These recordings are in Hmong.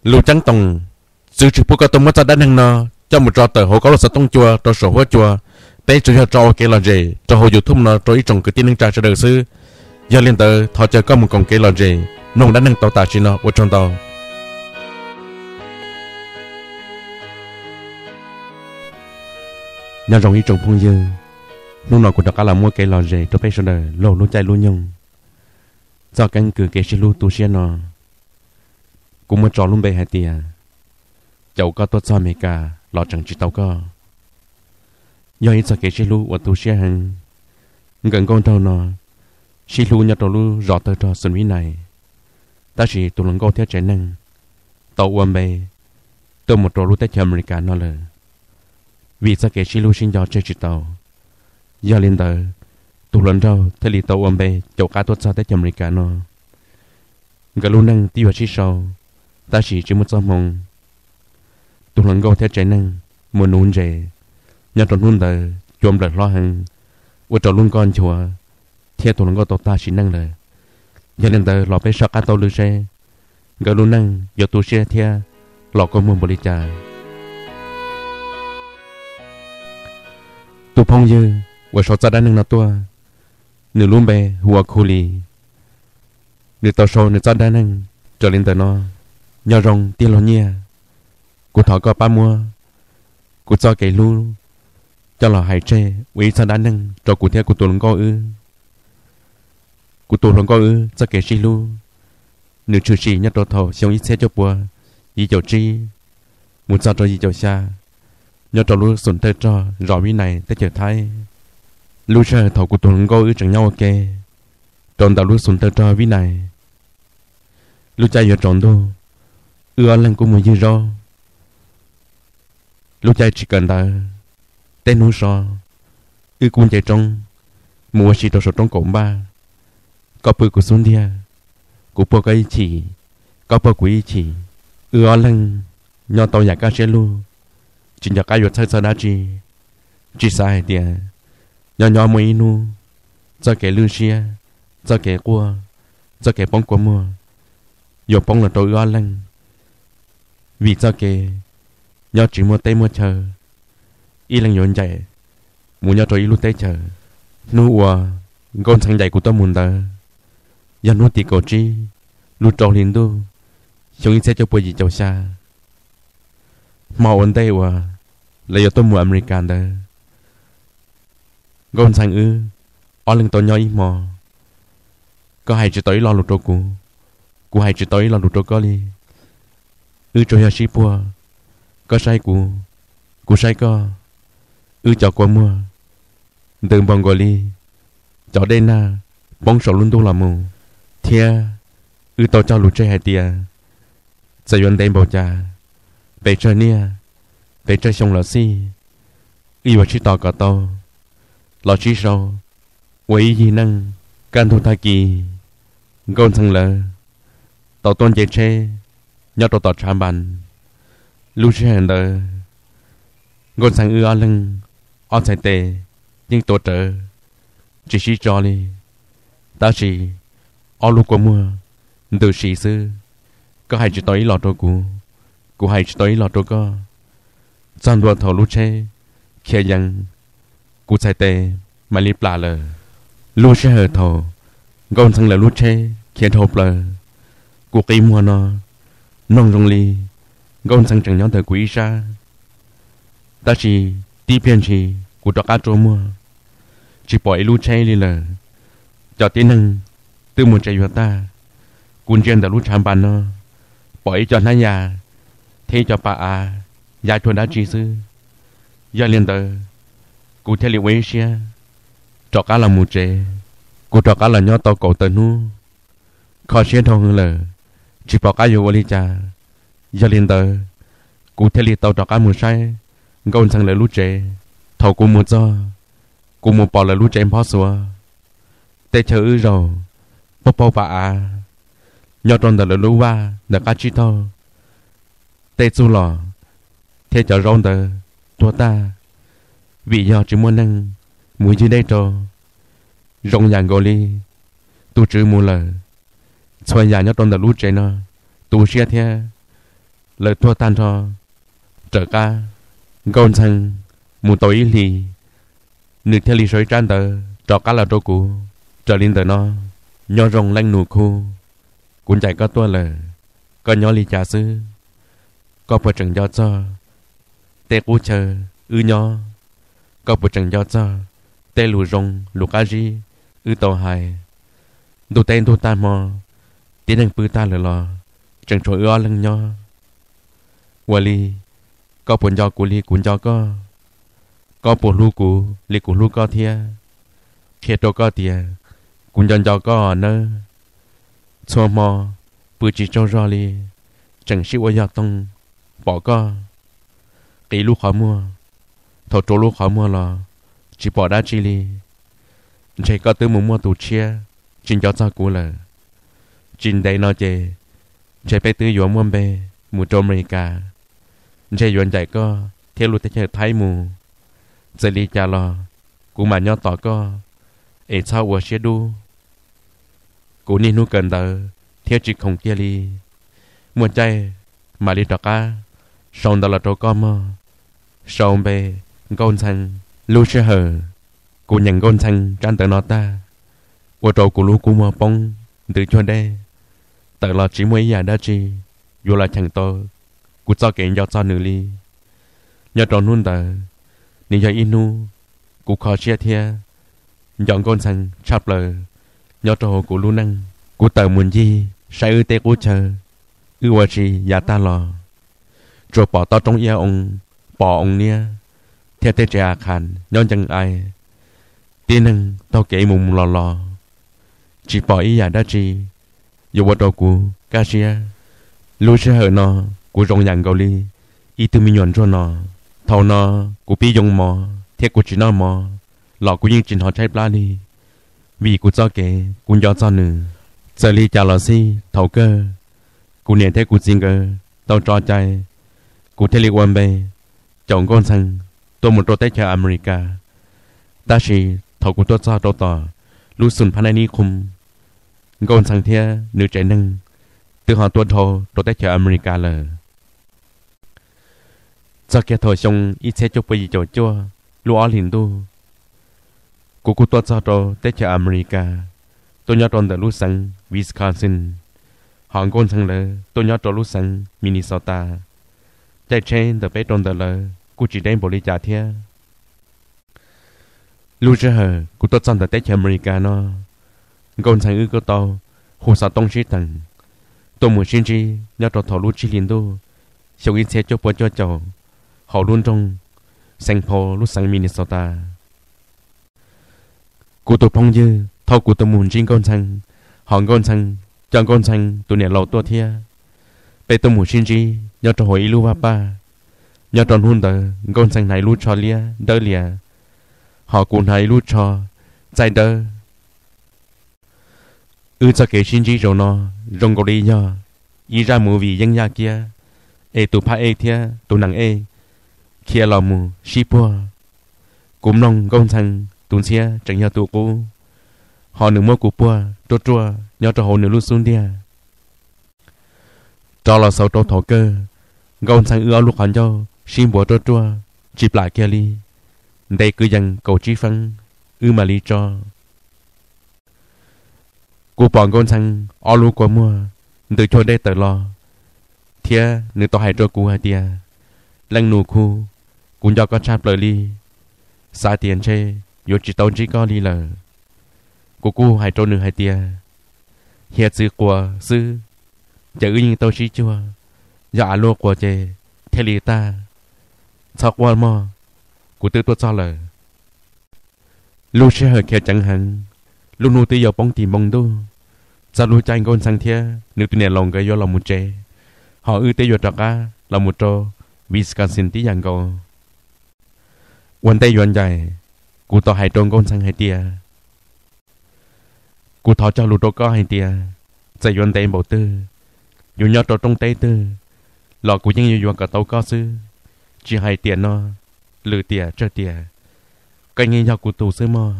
Lus Ceeb Toom, txwv tsis pub koj tuaj muab txoj dab neeg no coj mus tso tawm hauv koj lub xov tooj cua rau saum huab cua. Peb tsuas yog tso ua kev lom zem rau hauv YouTube no rau ib tsoom kwv tij neej tsa sawv daws xwb. Yog li ntawd thov caw koj mus koom kev lom zem mloog dab neeg tau tam sim no, ua tsaug ntau. Nyob zoo ib tsoom phooj ywg, hnub no kuv rov qab los muab kev lom zem rau peb sawv daws laug lub caij lub nyoog. Txoj keeb kwm kev sib hlub tu siab no, kuv muab tso lub npe hais tias, caum koj tuaj txog Amelikas los tseem tsis tau koj. Yog ib txoj kev sib hlub uas tu siab heev. Nkawm nkauj nraug no sib hlub nyob rau lub zos tawg rog Xus Vib Nais, tab sis tus hluas nkauj thiab tsev neeg tau ua npe tuaj mus rau lub teb chaws Amelikas no lawm, vim txoj kev sib hlub sib nco tseg tsis tau. Yog li ntawd, tus hluas nraug thiaj li tau ua npe caum qab tuaj txog teb chaws Amelikas no. Nkawd lub neej twb yuav sib sau, tab sis tsis muaj txoj hmoo. Tus hluas nkauj thiab tsev neeg mus nuv ntses, nyob rau hnub ntawd cua nplawm hlob heev, ua rau lub nkoj nchuav thiab tus hluas nkauj tau tag sim neej lawm. Yog li ntawd los peb soj qab taug lw seb nkawd lub neej yuav tu siab thiab los kua muag npaum li cas. Tus phooj ywg uas sau txoj dab neeg no tuaj, nws lub npe hu ua Khu Lis. Nws tau sau nws txoj dab neeg raws li ntawm no: Nyob zoo tij laug Nyiaj, kuv thov koj pab muab kuv txoj kev hlub coj los hais tseg ua ib txoj dab neeg rau kuv thiab kuv tus hluas nkauj wb. Kuv tus hluas nkauj wb txoj kev sib hlub, nws tshwm sim nyob rau thaum xyoo ib txhiab cuaj puas yim caum tsib mus txog rau yim caum xya, nyob rau lub xum tawg rog zos Vib Nais teb chaws Thaib. Lub sij hawm thaum kuv tus hluas nkauj wb tseem nyob ua ke rau ntawm lub xum tawg rog Vib Nais, lub caij yuav tsaus ntuj, wb ob leeg kuj mus ywg zaub. Lub caij tsis kawm ntawv, tej hnub so, wb kuj nce roob mus ua si rau saum roob kaum npaj. Koj pw kuv xub ntiag, kuv puag koj ib chim, koj puag kuv ib chim. Wb ob leeg nyob tau yam kaj siab lug, tsis nco qab yuav txhawj txog dab tsi. Tsis xav hais tias nyob nyob muaj ib hnub, txoj kev lwj siab, txoj kev quaj, txoj kev poob kua muag yuav poob los rau wb ob leeg, vim txoj kev nyob tsis muaj teb muaj chaw, ib leeg yuav ncaim mus nyob rau ib lub teb chaws. Hnub uas Nkauj Ntxhee ncaim kuv tuaj mus ntawd yog hnub tim kaum tsib lub rau hli ntuj xyoo ib txhiab cuaj puas yim caum xya. Hmo ua ntej uas lawv yuav tuaj mus Amelikas ntawd, Nkauj Ntxhee wb ob leeg tau nyob ib hmo. Koj hais tsis tau ib lo lus rau kuv, kuv hais tsis tau ib lo lus rau koj li. Wb tsuas yog sib puag, koj saib kuv, kuv saib koj. Wb cov kua muag ntws npaum nkaus li cov dej nag poob saum lub ntuj los mus, thiab wb tau cog lus tseg hais tias txawm yuav ntev npaum cas, pes tsawg niaj, pes tsawg xyoo los xij, wb yuav sib tos kom tau los sib sau ua ib yig neej. Kaj ntug tag kis, Nkauj Ntxhee lawv tau tuaj nce tsheb nyob rau tom Tshav Npas. Lub sij hawm ntawd, Nkauj Ntxhee wb ob leeg ob txhais tes yeej tuav rawv tsis sib tso li, tab sis ob lub kua muag ntws si xwb. Koj hais tsis tau ib los rau kuv, kuv hais tsis tau ib los rau koj. Txog ntua thaum lub tsheb khiav yees, kuv txhais tes mam li plam lawm. Lub sij hawm thaum Nkauj Ntxhee lawv lub tsheb khiav dhau plaws, kuv qi muag no mloog zoo li Nkauj Ntxhee tseem nyob ntawm kuv ib sab. Tab sis tib pliag ntshis kuv rov qab rua muag, tsis pom ib lub tsheb li lawm. Cov tib neeg twb mus tsev yuav tag. Kuv ntsia ntawm lub Tshav Npas no, pom ib co hnab yas thiab ib co pas av ya cuag dab tsi xwb. Yog li ntawd, kuv thiaj li ua ib siab rov qab los mus tsev. Kuv rov qab los nyob tau kaum tawm hnub, kho siab dhau lawm, tsis pom qab yuav ua li cas. Yog li ntawd, kuv thiaj li tau rov qab mus saib Nkauj Ntxhee lawv lub tsev. Thaum kuv mus txog, kuv mus pom lawv lub tsev nphob xuav, tej chaw wb zaum, paug paug pas av, nyob rau ntawm lawv lub vaj ntawm qab tsib taug, tej txuj lom thiab cov zaub ntawd tuag tag, vim yog tsis muaj neeg mus ywg dej rau. Zoo yam nkaus li tus tswv mus lawm. Txhua yam nyob rau ntawm lub tsev no tu siab thiab Lawv tuag tag nrho, raws qab Nkauj Ntxhee mus tau ib hlis, nws thiaj li sau ib tsab ntawv rov qab los rau kuv. Raws li ntawm no, nyob zoo leej nus khu, kuv ncaim koj tuaj lawm. Koj nyob li cas xwb? Koj puas tseem nco txog tej qub chaw wb nyob? Koj puas tseem nco txog tej lus zoo lus qab zib wb tau hais? Ntuj teb ntuj tag hmo, tib neeg pw tag lawm los tseem tshuav wb ob leeg nyob. Ua li, koj puas nco kuv li kuv nco koj? Koj puas hlub kuv li kuv hlub koj thiab? Qhia rau koj tias kuv nco nco koj nawb. Txhua hmo pw tsis tsaug zog li, tseem sib ua yog toog pom koj. Qis lub qhov muag, thaum rua lub qhov muag los tsis pom dab tsi li. Ntshe koj twb mus muaj tus tshiab, tsis nco txog kuv lawm. Tsis ntev no ces ntshe peb twb yuav muaj npe mus rau Amelikas. Ntshe yuav ncaim koj thiab lub teb chaws Thaib mus. Txawm li cas los kuv mam nyob tos koj, es txhob ua siab dub. Kuv niaj hnub kawm ntawv thiab tsis khoom kiag li. Muaj caij mam li rov qab sau ntawv los rau koj mog. Sau npe Nkauj Ntxhee. Lub sij hawm kuv nyeem Nkauj Ntxhee tsab ntawv no tag, ua rau kuv lub kua muag poob ntws cuag dej, tawm los tsis muaj ib yam dab tsi yuav los cheem tau kuv txoj kev nco txog nws li. Nyob rau hnub ntawd, nws yog ib hnub kuv kho siab thiab nco Nkauj Ntxhee tshaj plaws nyob rau hauv kuv lub neej. Kuv tawm mus ncig saib wb tej qub chaw, wb ua si yav tag los tsuas pom toj roob iab oo, pos oo niab thiab tej tsev a khas nyob ncees ai. Tib neeg taug kev mus mus los los, tsis pom ib yam dab tsi yuav ua rau kuv kaj siab. Lub sij hawm no kuv zoo yam nkaus li ib tug me nyuam ntsuag no. Thaum no kuv pib yoo mov thiab kuv tsis noj mov los kuv yeej tsis hnov tshaib plab li, vim kuv txoj kev kuv nco txog nws. Txawm li cas los xij thaum kawg, kuv niam thiab kuv txiv nkawd tau tso cai, kuv thiaj li ua npe caum Nkauj Ntxhee tuaj mus rau teb chaws Amelikas. Tab sis thaum kuv tuaj txog rau tom lub xus phab nai nib qhum, Nkauj Ntxhee thiab nws tsev neeg twb ho tuaj dhau rau teb chaws Amelikas lawm. Txog kiag thaum xyoo ib txhiab cuaj pua yim caum cuaj lub ob hlis ntuj, kuv kuj tuaj txog rau teb chaws Amelikas, tuaj nyob rau ntawm lub xeev Wisconsin, hos Nkauj Ntxhee lawv tuaj nyob rau lub xeev Minnesota. Caij tsheb ntawm peb rau ntawm lawv kuj tsis deb npaum li cas thiab. Lub sij hawm kuv tuaj txog ntawm teb chaws Amelikas no, Nkauj Ntxhee wb kuj tau hu xov tooj sib teem, tuaj mus sib ntsib nyob rau thaum lub tsib hlis ntuj xyoo ib txhiab cuaj pua cuaj caum hauv lub nroog Saint Paul lub xeev Minnesota. Kuv tus phooj ywg thauj kuv tuaj mus ntsib Nkauj Ntxhee, hos Nkauj Ntxhee coj Nkauj Ntxhee tus niam laus tuaj thiab. Peb tuaj mus sib ntsib nyob rau hauv ib lub vaj paj. Nyob rau hnub ntawd Nkauj Ntxhee hnav ib lub tsho liab dawb lias, hos kuv hnav ib lub tsho txaij dawb. Wb txoj kev sib ntsib zaum no zoo nkaus li yog ib zaj movie yeeb yaj kiab, es tus phab ej thiab tus nees ej khiav los mus sib puag. Kuv mloog Nkauj Ntxhee tus ntxhiab tseem yog tus qub, hos nws muab kuv puag ruaj ruaj nyob rau hauv nws lub xub ntiag. Rov los xaus rau thaum kawg, Nkauj Ntxhee wb ob lub qhov ncauj sib npuav ruaj ruaj tsis plam kiag li. Ntev kwv yees kaum tsib feeb, wb mam li tso. Kuv pom Nkauj Ntxhee ob lub kua muag ntws cuag dej tawm los, thiab nws tau hais rau kuv hais tias, Leej Nus Khu, kuv nco koj tshaj plaws li, xav tias ntshe yuav tsis tau ntsib koj li lawm. Kuv kuj hais rau nws hais tias, Hiav txwv quas xwb, ces wb yeej tau sib cuag, yog av luaj quas ces thiaj li tag. Txhob quaj mog, kuv twb tuaj txog lawm. Lub sij hawm khiav ceev heev, lub hnub twb yuav poob tim npoo ntuj. Txog lub caij Nkauj Ntxhee thiab nws tus niam laus nkawd yuav los mus tsev, hos wb twb yuav rov qab los mus rau Wisconsin tib yam nkaus. Ua ntej yuav ncaim, kuv tau hais rau Nkauj Ntxhee hais tias, Kuv thov cog lus rau koj hais tias, txawm yuav ntev npaum twg, yuav nyob rau rooj teb twg, los kuv yeej yuav yuav kom tau koj xwb. Tsis hais tiam no, lwm tiam tsawg tiam, koj yeej yog kuv tus xwb mog.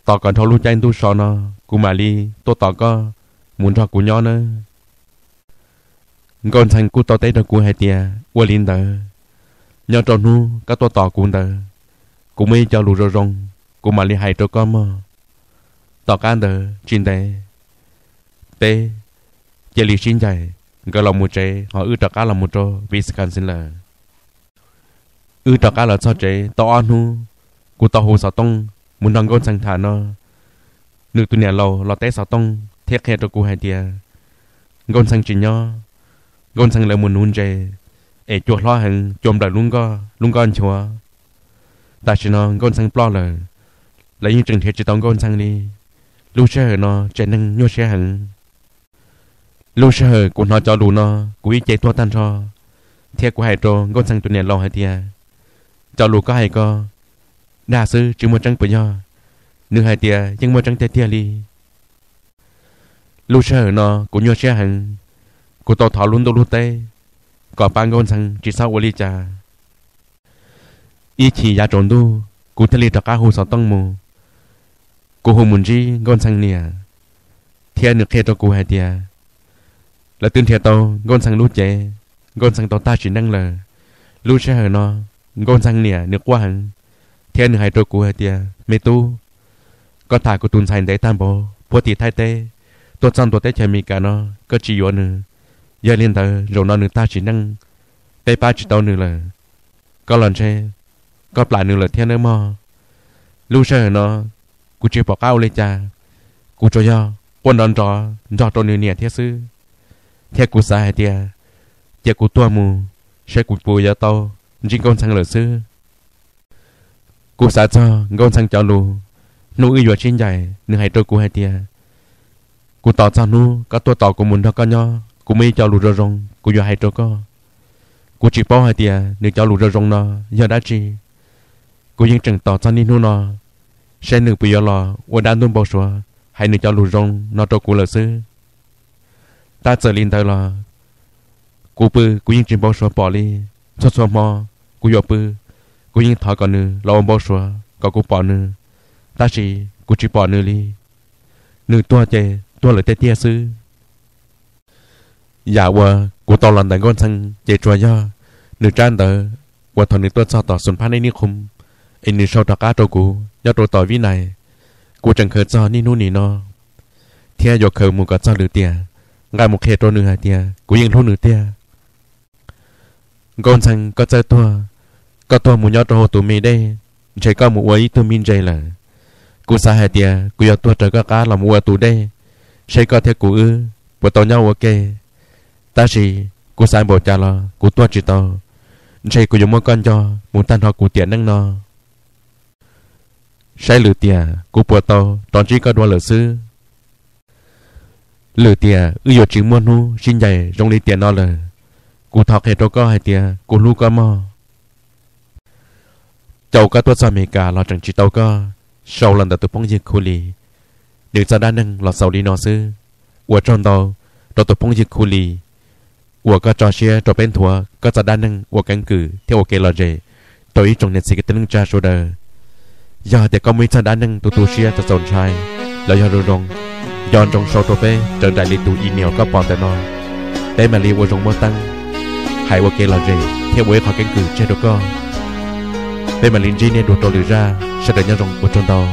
Tos kom dhau lub caij ntuj so no, kuv mam li tuaj tos koj mus nrog kuv nyob nawb. Nkauj Ntxhee kuj tau teb rau kuv hais tias, ua li ntawd, nyob rau hnub koj tuaj tos kuv ntawd, kuv muaj ib co lus zoo zoo, kuv mam li hais rau koj mog. Tom qab ntawd tsis ntev, peb cia li sib ncaim, nkawd los mus tsev ho wb rov qab los mus rau Wisconsin lawm. Wb rov qab los txog tsev tau ob hnub, kuv tau hu xov tooj mus nrog Nkauj Ntxhee tham no, nws tus niam laus los teb xov tooj thiab qhia rau kuv hais tias Nkauj Ntxhee tsis nyob, Nkauj Ntxhee lawv mus nuv ntses es cua hlob heev, cua nplawm lub nkoj, lub nkoj nchuav. Tam sim no Nkauj Ntxhee ploj lawm, lawv yeej tseem nrhiav tsis tau Nkauj Ntxhee li. Lub sij hawm no tsev neeg nyuaj siab heev. Lub sij hawm kuv hnov cov lus no, kuv ib ce tuag tag nrho, thiab kuv hais rau Nkauj Ntxhee tus niam laus hais tias, cov lus koj hais ko dag xwb tsis muaj tseeb puas yog? Nws hais tias yeej muaj tseeb tiag tiag li. Lub sij hawm no kuv nyuaj siab heev, kuv tau thov lub ntuj lub teb kom pab Nkauj Ntxhee tsis txhob ua li cas. Ib chim yav tsaus ntuj kuv thiaj li rov qab hu xov tooj mus. Kuv hu mus ntsib Nkauj Ntxhee niam, thiab nws qhia rau kuv hais tias lawv twb nrhiav tau Nkauj Ntxhee lub cev, Nkauj Ntxhee tau tag sim neej lawm. Lub sij hawm no Nkauj Ntxhee niam nws quaj heev, thiab nws hais rau kuv hais tias, me tub, koj tham kuv tus ntxhais ntev tag npaum puag tim Thaib teb tuaj txog ntua teb chaws Amelikas no, koj tsis yuav nws. Yog li ntawd zaum no nws tag sim neej, peb pab tsis tau nws lawm. Koj los ntshe koj plam nws lawm thiab nawb mog. Lub sij hawm no kuv tsis pom qab ua li cas, kuv tsuas yog quaj nrov nrov nrog rau nws niam thiab xwb. Thiab kuv xav hais tias cia kuv tuag mus saib kuv puas yuav tau ntsib Nkauj Ntxhee lawm xwb. Kuv xav txog Nkauj Ntxhee cov lus hnub wb yuav sib ncaim, nws hais rau kuv hais tias, kuv tos txog hnub koj tuaj tos kuv mus nrog koj nyob, kuv muaj ib co lus zoo zoo kuv yuav hais rau koj. Kuv tsis paub hais tias nws cov lus zoo zoo no yog dab tsi. Kuv yeej tseem tos txog niaj hnub no, saib nws puas yuav los ua dab ntub npau suav hais nws cov lus zoo no rau kuv lawm xwb. Tab txawm li ntawd los kuv pw kuv yeej tsis npau suav pom li. Txhua txhua hmo kuv yuav pw, kuv yeej thov kom nws los ua npau suav kom kuv pom nws, tab sis kuv tsis pom nws li. Nws tuag ces tuag lawm tiag tiag xwb. Yam uas kuv tau los ntawm Nkauj Ntxhee ces tsuas yog nws tsab ntawv uas thaum nws tuaj txog tom xus phab nej nib qhum es nws sau rov qab rau kuv nyob rau tom Vib Nais. Kuv tseem khaws txog niaj hnub nim no, thiab yuav khaws mus kom txog lwm tiam, nqa mus qhia rau nws hais tias kuv yeej hlub nws tiag. Nkauj Ntxhee, koj txawj tuag, koj tuag mus nyob rau hauv tus me dej, ntshe koj mus ua ib tug me ntses lawm. Kuv xav hais tias kuv yuav tuag raws koj qab los mus ua tus dej, seb koj thiab kuv wb puas tau nyob ua ke. Tab sis kuv xav npaum cas los kuv tuag tsis tau, ntshe kuv yuav muab koj nco mus tag nrho kuv tiam neej no, saib lwm tiam kuv puas tau rov ntsib koj dua lawm xwb. Lwm tiam wb yuav tsis muaj hnub sib ncaim zoo li tiam no lawm. Kuv thov qhia rau koj hais tias kuv hlub koj mog. Caum koj tuaj txog Amelikas los tseem tsis tau koj, sau los ntawm tus phooj ywg Khu Lis, nws txoj dab neeg los xaus li no xwb. Ua tsaug ntau rau tus phooj ywg Khu Lis uas koj tso siab rau peb nthuav koj txoj dab neeg ua keeb kwm thiab ua kev lom zem rau ib tsoom niam txiv kwv tij neej tsa sawv daws. Yog hais tias koj muaj ib txoj dab neeg tu tu siab txaus txaus ntshai los yog zoo zoo, nco ntsoov sau rau peb raws nraim li tus email koj pom ntawm no, peb mam li ua zoo muab teeb, hais ua kev lom zem thiab ua ib qho keeb kwm tseg rau koj. Peb mam li ntsib nej dua rau lwm zaj, sawv daws nyob zoo, ua tsaug ntau.